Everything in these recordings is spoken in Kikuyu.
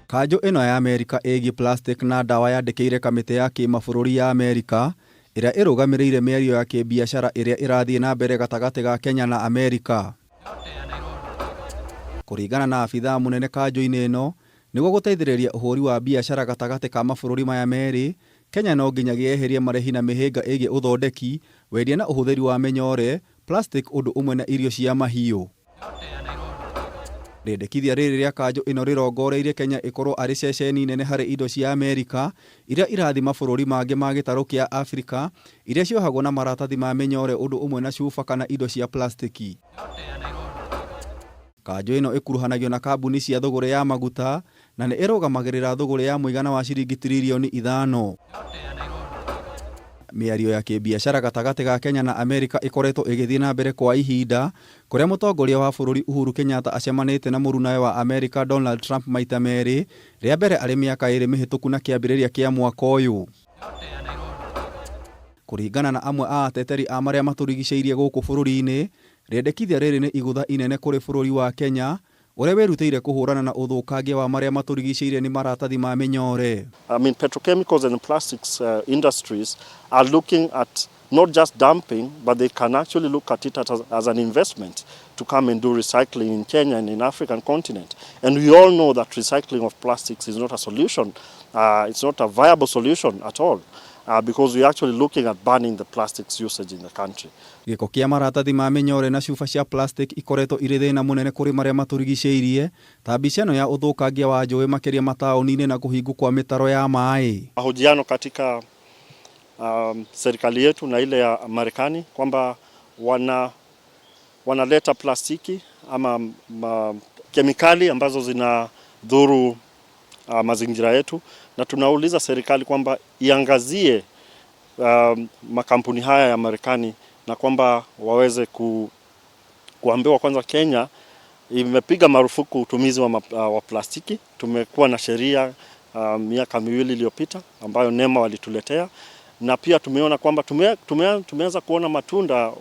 Kanjũ ĩno ya Amerika ĩgiĩ plastic na ndawa yandĩkĩire kamĩtĩ ya kĩmabũrũri ya Amerika ĩrĩa ĩrũgamĩrĩire mĩario ya kĩbiacara ĩrĩa ĩrathiĩ na mbere gatagatĩ ga Kenya na Amerika. Kũringana na abithaa mũnene kanjũ-inĩ ĩno, nĩguo gũteithĩrĩria ũhũri wa biacara gatagatĩ ka mabũrũri maya merĩ, Kenya no nginyagia yeherie marĩhi na mĩhĩnga ĩgiĩ ũthondeki, wendia na ũhũthĩri wa mĩnyore, plastic ũndũ ũmwe na irio cia mahiũ. Rĩendekithia rĩrĩ rĩa kanjũ ĩno rĩrongoreirie Kenya ĩkorwo arĩ ceceni nene harĩ indo cia Amerika iria irathiĩ mabũrũri mangĩ ma gĩtarũ kĩa Afrika iria ciohagwo na maratathi ma mĩnyore ũndũ ũmwe na cuba kana indo cia plastiki. Kanjũ ĩno ĩkuruhanagio na kambuni cia thũgũrĩ ya maguta na nĩ ĩrũgamagĩrĩra thũgũrĩ ya mũigana wa ciringi tiririoni 5. Mĩario ya kĩbiacara gatagatĩ ga Kenya na Amerika ĩkoretwo ĩgĩthiĩ na mbere kwa ihinda, kũrĩa mũtongoria wa bũrũri Uhuru Kenyatta acemanĩte na mũrunawe wa Amerika Donald Trump maita merĩ, rĩa mbere arĩ mĩaka 2 mĩhĩtũku na kĩambĩrĩria kĩa mwaka ũyũ. Kũringana na amwe a ateteri a marĩa matũrigicĩirie gũkũ bũrũri-inĩ, rĩendekithia rĩrĩ nĩ igũtha inene kũrĩ bũrũri wa Kenya, ũrĩa wĩrutĩire kũhũrana na ũthũkangia wa marĩa matũrigicĩirie nĩ maratathi ma mĩnyore. I mean, petrochemicals and plastics industries are looking at not just dumping, but they can actually look at it as an investment to come and do recycling in Kenya and in African continent. And we all know that recycling of plastics is not a solution. It's not a viable solution at all, because we're actually looking at banning the plastics usage in the country. Gĩko kĩa maratathi ma mĩnyore na cuba cia plastic ikoretwo irĩ thĩna mũnene kũrĩ marĩa matũrigicĩirie, ta mbica ĩno ya ũthũkangia wa njũĩ makĩria mataũni-inĩ na kũhingwo kwa mĩtaro ya maĩ. Mahojiano katika serikali yetu na ile ya Marekani kwamba wanaleta plastiki ama kemikali ambazo zinadhuru mazingira yetu, na tunauliza serikali kwamba iangazie makampuni haya ya Marekani na kwamba waweze kuambiwa kwanza Kenya imepiga marufuku utumizi wa plastiki. Tumekuwa na sheria miaka 2 iliyopita ambayo NEMA walituletea, na pia tumeona kwamba tumeanza kuona matunda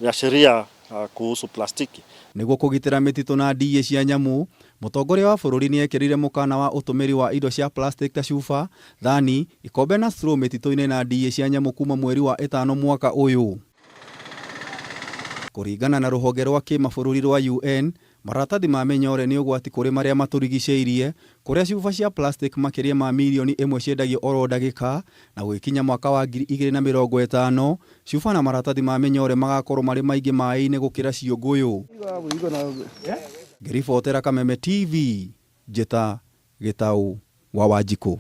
ya sheria kuhusu plastiki. Nĩguo kũgitĩra mĩtitũ na ndiĩ cia nyamũ, mũtongoria wa bũrũri nĩ ekĩrire mũkana wa ũtũmĩri wa indo cia plastic ta cuba, thani, ikombe na straw mĩtitũ-inĩ na ndiĩ cia nyamũ kuma mweri wa ĩtano mwaka ũyũ. Kũringana na rũhonge rwa kĩmabũrũri rwa UN, maratathi ma mĩnyore nĩ ũgwati kũrĩ marĩa matũrigicĩirie, kũrĩa cuba cia plastic makĩria ma mirioni 1 ciendagio oro ndagĩka, na gũgĩkinya mwaka wa 2050, cuba na maratathi ma mĩnyore magakorwo marĩ maingĩ maĩ-inĩ gũkĩra ciũngũyũ. Ngĩribotera Kameme TV, Njĩta Gĩtaũ wa Wanjikũ.